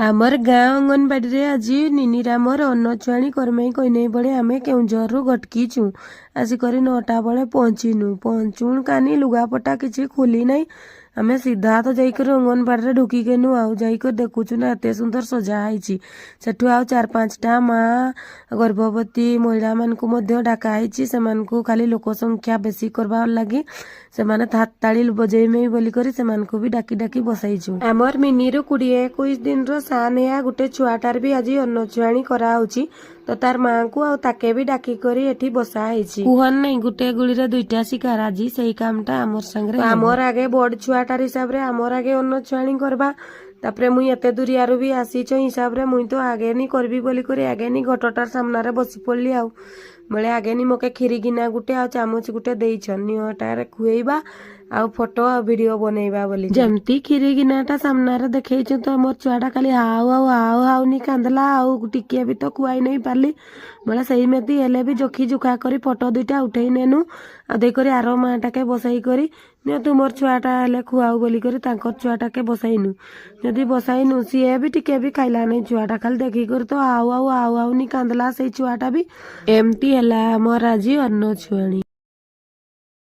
ଆମର ଗାଁ ଅଙ୍ଗନବାଡ଼ିରେ ଆଜି ନିନିରାମର ଅନ୍ନ ଛୁଆଣି କରମେଇ କହିନେଇ ବଳେ। ଆମେ କେଉଁଝରରୁ ଗଟକିଛୁ, ଆସିକରି 9ଟା ବେଳେ ପହଞ୍ଚିନୁ। ପହଞ୍ଚୁଣ କାନି ଲୁଗାପଟା କିଛି ଖୋଲି ନାହିଁ, ଆମେ ସିଧା ତ ଯାଇକରି ଅଙ୍ଗନବାଡ଼ିରେ ଢୁକି ଗେନୁ। ଆଉ ଯାଇକରି ଦେଖୁଛୁ ନା, ଏତେ ସୁନ୍ଦର ସଜା ହେଇଛି। ସେଠୁ ଆଉ ଚାରି ପାଞ୍ଚଟା ମା ଗର୍ଭବତୀ ମହିଳାମାନଙ୍କୁ ମଧ୍ୟ ଡାକା ହେଇଛି। ସେମାନଙ୍କୁ ଖାଲି ଲୋକ ସଂଖ୍ୟା ବେଶୀ କରବାର ଲାଗି, ସେମାନେ ତାଳି ବଜେଇମେଇ ବୋଲିକରି ସେମାନଙ୍କୁ ବି ଡାକି ଡାକି ବସେଇଛୁ। ଆମର ମିନିରୁ 20-21 ଦିନର ସାନ ଗୋଟେ ଛୁଆଟାର ବି ଆଜି ଅନ୍ନ ଛୁଆଣି କରାହଉଛି। ତ ତାର ମାଙ୍କୁ ଆଉ ତାକେ ବି ଡାକି କରି ଏଠି ବସା ହେଇଛି। କୁହନ ନାଇଁ, ଗୋଟେ ଗୁଳିରେ ଦୁଇଟା ଶିକାର, ଆଜି ସେଇ କାମଟା ଆମର ସାଙ୍ଗରେ। ଆମର ଆଗେ ବଡ ଛୁଆଟାର ହିସାବରେ ଆମର ଆଗେ ଅନ୍ନ ଛୁଆଣି କରବା। ତାପରେ ମୁଇଁ ଏତେ ଦୁରିଆରୁ ବି ଆସିଛ ହିସାବରେ ମୁଇଁ ତ ଆଗେନି କରିବି ବୋଲିକରି ଆଗେନି ଘଟଟାର ସାମ୍ନାରେ ବସି ପଡିଲି। ଆଉ ବେଳେ ଆଗେନି ମକେ ଖିରି ଗିନା ଗୋଟେ ଆଉ ଚାମଚ ଗୋଟେ ଦେଇଛନ୍, ନିଅଟାରେ ଖୁଏଇବା ଆଉ ଫଟୋ ଆଉ ଭିଡିଓ ବନେଇବା ବୋଲି। ଯେମିତି ଖିରି ଗିନାଟା ସାମ୍ନାରେ ଦେଖେଇଛୁ ତ ମୋର ଛୁଆଟା ଖାଲି ହାଉ ଆଉ ହାଉ ହାଉନି କାନ୍ଦଲା, ଆଉ ଟିକିଏ ବି ତ ଖୁଆଇ ନେଇ ପାରିଲି। ବୋଲେ ସେଇମିତି ହେଲେ ବି ଜଖି ଜୁଖା କରି ଫଟୋ ଦୁଇଟା ଉଠେଇ ନେନୁ। ଆଉ ଦେଇକରି ଆର ମାଟାକେ ବସେଇ କରି, ନିଅ ତୁମର ଛୁଆଟା ହେଲେ ଖୁଆଉ ବୋଲିକରି ତାଙ୍କର ଛୁଆଟାକେ ବସେଇନୁ। ଯଦି ବସାଇନୁ, ସିଏ ବି ଟିକେ ବି ଖାଇଲା ନାହିଁ। ଛୁଆଟା ଖାଲି ଦେଖିକରି ତ ଆଉ ଆଉ ଆଉ ଆଉନି କାନ୍ଦଲା ସେଇ ଛୁଆଟା ବି। ଏମିତି ହେଲା ଆମର ଆଜି ଅନ୍ନ ଛୁଆଣି।